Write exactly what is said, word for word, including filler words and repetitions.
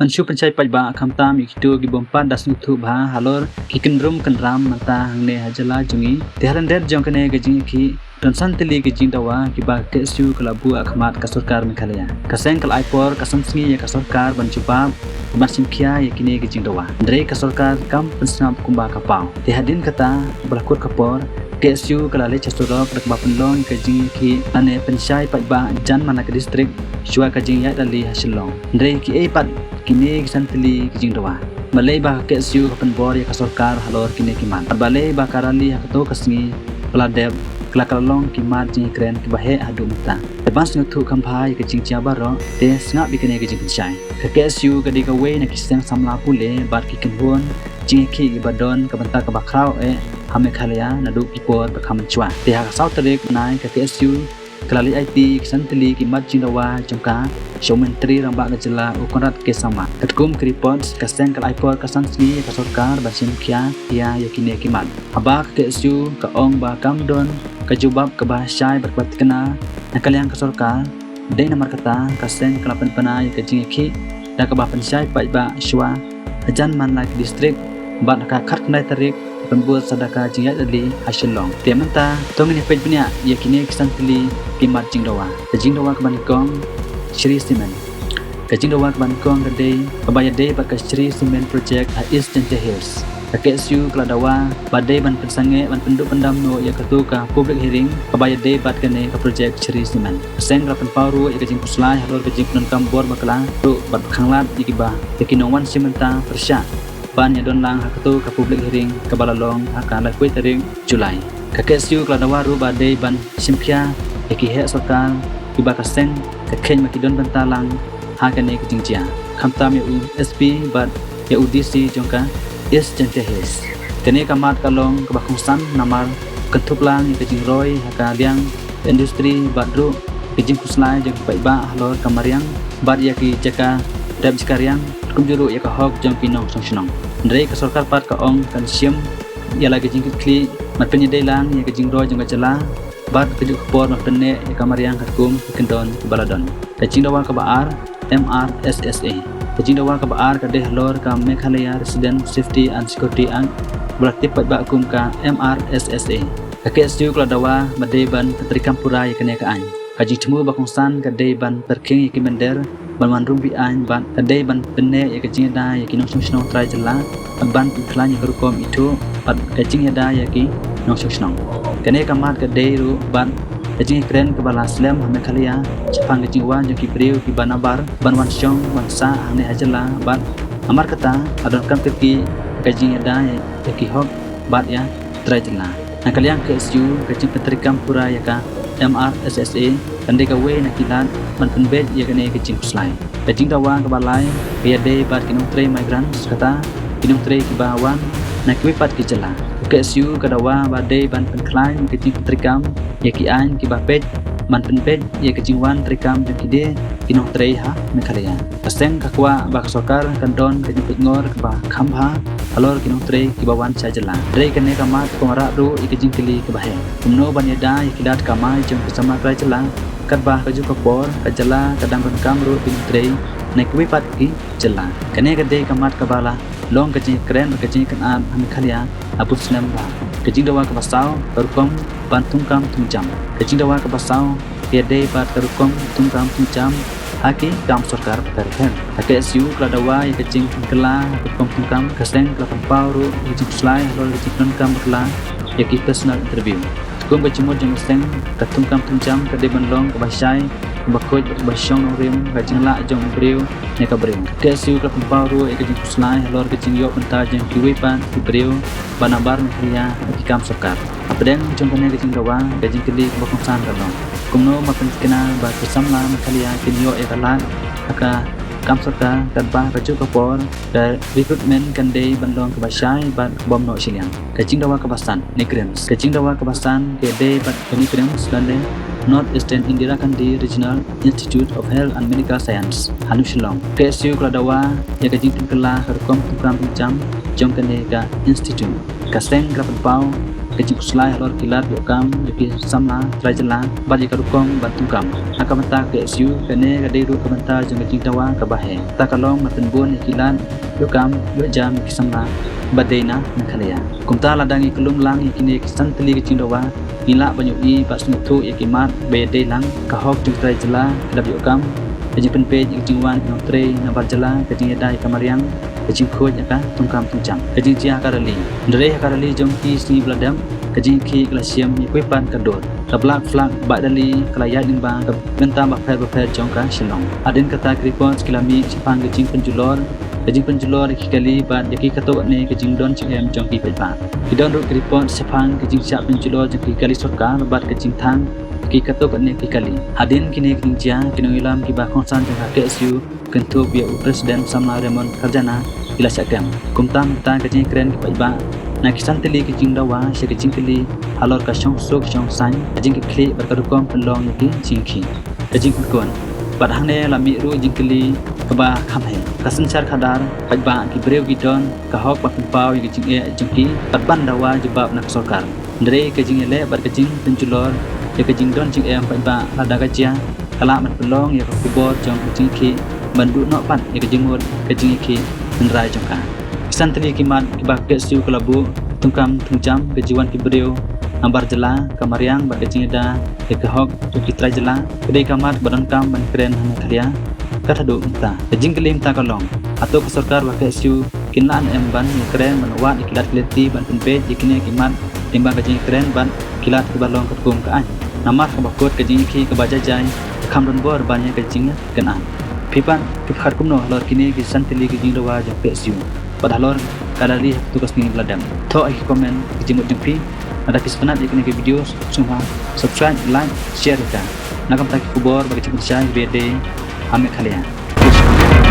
Ban shu pynshai paidbah khamtam ïa kito ki bym pat da sngewthuh bha halor ki kynrum kynram mynta hangne ha jylla jong ngi. Te ha lyndet jong kane ka jingïakhih don san tylli ki jingdawa kiba ka K S U ka la buh ha khmat ka sorkar Meghalaya. Ka seng ka la ai por ka san sngi ïa ka sorkar ban jubab, ban shim khia ïa kine ki jingdawa. Hynrei ka sorkar kam pynsngap kumba ka paw. Te hadien kata, ba la kut ka por, K S U ka la leit sha surok da kaba pynlong ïa ka jingïakhih lane pynshai paidbah jan man la ka district shuwa ka jingïaid rally ha Shillong. Hynrei kiei pat kine ki san tylli ki jingdawa? Balei ba ka K S U ka pynbor ïa ka sorkar halor kine ki mat? Bad balei ba ka rally ha kato ka sngi ba la dep ka la ka la long ki mat jingkren kiba heh haduh mynta? Te ban sngewthuh kham bha ïa ka jingjia baroh, te sngap ïa kine ki jingpynshai. Ka K S U ka dei kawei na ki seng samla pule bad ki kynhun jingïakhih kiba don ka bynta kaba khraw eh ha Meghalaya naduh ki por ba kham mynshwa. Te ha ka saw tarik Nai ka K S U ka la leit aiti ki san tylli ki mat jingdawa jong ka sha u Myntri Rangbah ka jylla u Conrad K Sangma. Katkum ki report, ka seng ka la ai por ka san sngi ïa ka sorkar ban shim khia ïa ïa kine ki mat. Haba ka K S U ka ong ba kam don ka jubab kaba shai bad kaba thikna na ka liang ka sorkar, dei namar kata ka seng ka la pynpaw ïa ka jingïakhih da kaba pynshai paidbah shuwa hajan man la ki district, bad ha ka khatkhyndai tarik ka pynbud sa da ka jingïaid rally ha Shillong. Te mynta to ngin ïa peit bniah ïa kine ki san tylli ki mat jingdawa. Ka jingdawa kaba nyngkong, Shree Cement. Ka jingdawa kaba nyngkong ka dei kaba ïadei bad ka Shree Cement Project ha East Jaintia Hills. Ka K S U ka la dawa ba dei ban pynsangeh ban pynduh pyndam noh ïa kato ka public hearing kaba ïadei bad kane ka project Shree Cement. Ka seng ka la pynpaw ruh ïa ka jingpynshlur halor ka jingpyndonkam bor bakla ruh bad ba khanglad ïa kiba, ïa ki nongwan shim bynta pyrshah ban ïadon lang ha kato ka public hearing kaba la long ha ka laiphew tarik July. Ka K S U ka la dawa ruh ba dei ban shim khia ïa ki heh sorkar kiba ka seng ka kheiñ ba ki don bynta lang ha kane ka jingjia, khamtam ïa u S P bad ïa u D C jong ka East Jaintia Hills. Kane ka mat ka long kaba kongsan namar kynthup lang ïa ka jingroi ha ka liang ka industry bad ruh ka jingkhuslai jong ki paidbah halor ka mariang bad ïa ki jaka dep jaka riang, kumjuh ruh ïa ka hok jong ki nongshong shnong. Hynrei ka sorkar pat ka ong kan shim ïa la ka jingkitkhlieh ban pynïadei lang ïa ka jingroi jong ka jylla bad kajuh ka por ban pynneh ïa ka mariang katkum ki kyndon kiba la don. Ka jingdawa kaba ar, M R S S A. Ka jingdawa kaba ar ka dei halor ka Meghalaya Resident Safety and Security Act, ba la tip paidbah kum ka M R S S A. Ka K S U ka la dawa ba dei ban pyntreikam pura ïa kane ka aiñ. Ka jingthmu ba kongsan ka dei ban pyrkhing ïa ki mynder ban wan rung beaiñ bad ka dei ban pynneh ïa ka jingïada ïa ki nongshong shnong trai jylla, ban pynkhlaiñ ïa ka rukom ithuh bad ka jingïada ïa ki nongshong shnong. Kane ka mat ka dei ruh bad ka jingïakren kaba la slem ha Meghalaya shaphang ka jingwan jong ki briew kiba nabar ban wan shong wan sah hangne ha jylla bad namar kata ka donkam kyrkieh ka jingïada ïa ki hok bad ïa trai jylla. Na ka liang K S U ka jingpyntreikam pura ïa ka M R S S A kan dei kawei na ki lad ban pynbeit ïa kane ka jingkhuslai. Ka jingdawa kaba lai ka ïadei bad ki nongtrei migrants, kata ki nongtrei kiba wan na kiwei pat ki jylla. Ka K S U ka dawa ba dei ban pynkhlaiñ ïa ka jingpyntreikam ïa ki aiñ kiba peit ban pynbeit ïa ka jingwan treikam jong ki die ki nongtrei ha Meghalaya. Ka seng ka kwah ba ka sorkar kan don ka jingpeitngor kaba kham bha halor ki nongtrei kiba wan sha jylla. Hynrei kane ka mat ka wanrah ruh ïa ka jingkylli kaba heh, kumno ban ïada ïa ki lad kamai jong ki samla trai jylla, katba kajuh ka por ka jylla ka dang donkam ruh ki nongtrei na kiwei pat ki jylla? Kane ka dei ka mat kaba la long ka jingkren, ka jingkynad ha Meghalaya ha bun snem bha. Ka jingdawa kaba saw, ka rukom ban thungkam thungjam. Ka jingdawa kaba saw ka ïadei bad ka rukom thungkam thungjam ha ki kam sorkar bapher bapher. Ka K S U ka la dawa ïa ka jingpynkylla ha ka rukom thungkam, ka seng ka la pynpaw ruh ïa ka jingkhuslai halor ka jingpyndonkam bakla ïa ki personal interview. Katkum ka jingmut jong ka seng, ka thungkam thungjam ka dei ban long kaba shai, kaba khuid, kaba shong nongrim ha ka jinglah jong u briew ne ka briew. Ka K S U ka la pynpaw ruh ïa ka jingkhuslai halor ka jingïoh bynta jong kiwei pat ki briew ba nabar Meghalaya ha ki kam sorkar. Hapdeng jong kane ka jingdawa, ka jingkylli kaba kongsan ka long, kumno ban pynthikna ba ki samla Meghalaya kin ïoh ïa ka lad ha ka kam sorkar, katba kajuh ka por ka recruitment kan dei ban long kaba shai bad bym noh shiliang? Ka jingdawa kaba san, NEIGRIHMS. Ka jingdawa kaba san ka dei bad ka NEIGRIHMS lane North Eastern Indira Gandhi Regional Institute of Health and Medical Science ha New Shillong. Ka K S U ka la dawa ïa ka jingpynkylla ka rukom thungkam thungjam jong kane ka institute. Ka seng ka la pynpaw ka jingkhuslai halor ki lad ïoh kam ïa ki samla trai jylla bad ïa ka rukom ban thungkam. Ha ka bynta ka K S U, kane ka dei ruh ka bynta jong ka jingdawa kaba heh. Ta ka long ban pynbun ïa ki lad ïoh kam ïoh jam ïa ki samla ba dei na Meghalaya. Kumta lada ngi kyllum lang ïa kine ki san tylli ki jingdawa, ngi lah ban ïohi bad sngewthuh ïa ki mat ba ïadei lang, ka hok jong trai jylla ki lad ïoh kam, ka jingpynbeit ïa ka jingwan nongtrei nabar jylla, ka jingïada ïa ka mariang, ka jingkhuid ïa ka thungkam thungjam. Ka jingjia ha ka rally. Hynrei ha ka rally jong ki sngi ba la dep, ka jingïakhih ka la shim ïa kawei pat ka dur. Ka Black Flag Bike Rally ka la ïaid lyngba ka bynta bapher bapher jong ka Shillong. Hadien kata ki report ki la mih shaphang ka jingpynjulor, ka jingpynjulor ïa ki kali bad ïa ki katto katne ka jingdon jingem jong ki paidbah. Ki don ruh ki report shaphang ka jingshah pynjulor jong ki kali sorkar bad ka jingthang ïa ki katto katne ki kali. Hadien kine ki jingjia, ki nongïalam kiba kongsan jong ka K S U kynthup ïa u President samla Raymond Kharjana ki la shah kem. Kumta mynta ka jingkren ki paidbah na ki san tylli ki jingdawa sha ki jingkylli halor ka shongsuk shongsaiñ, ka jingkitkhlieh bad ka rukom pynlong ïa ki jingïakhih, ka jingkynkuh. Bad hangne la mih ruh jingkylli kaba kham heh. Ka synshar khadar paidbah, ki briew ki don ka hok ban pynpaw ïa ka jingeh jong ki bad ban dawa jubab na ka sorkar. Hynrei ka jingïaleh bad ka jingpynjulor ïa ka jingdon jingem paidbah lada ka jia, ka lah ban pynlong ïa ka khubor jong ka jingïakhih ban duh noh pat ïa ka jingmut ka jingïakhih tynrai jong ka. Ki san tylli ki mat kiba ka K S U ka la buh: thungkam thungjam, ka jingwan ki briew nabar jylla, ka mariang bad ka jingïada ïa ka hok jong ki trai jylla, ka dei ka mat ba donkam ban kren ha Meghalaya. Kata haduh mynta, ka jingkylli mynta ka long, hato ka sorkar bad ka K S U kin lah ne em ban ïakren, ban wad ïa ki lad ki lynti ban pynbeit ïa kine ki mat lyngba ka jingïakren bad ki lad kiba long katkum ka aiñ? Namar kaba kut, ka jingïakhih kaba jai jai ka kham don bor ban ïa ka jingïakynad. Phi pat, phi pyrkhat kumno halor kine ki san tylli ki jingdawa jong ka K S U bad halor ka rally ha katu ka sngi ba la dep? Thoh ha ki comment ka jingmut jong phi. Lada phi sngewtynnat ïa kine ki video, sngewbha subscribe, like, share ïa ka, na ka bynta ki khubor bad ki jingpynshai ba ïadei ha Meghalaya.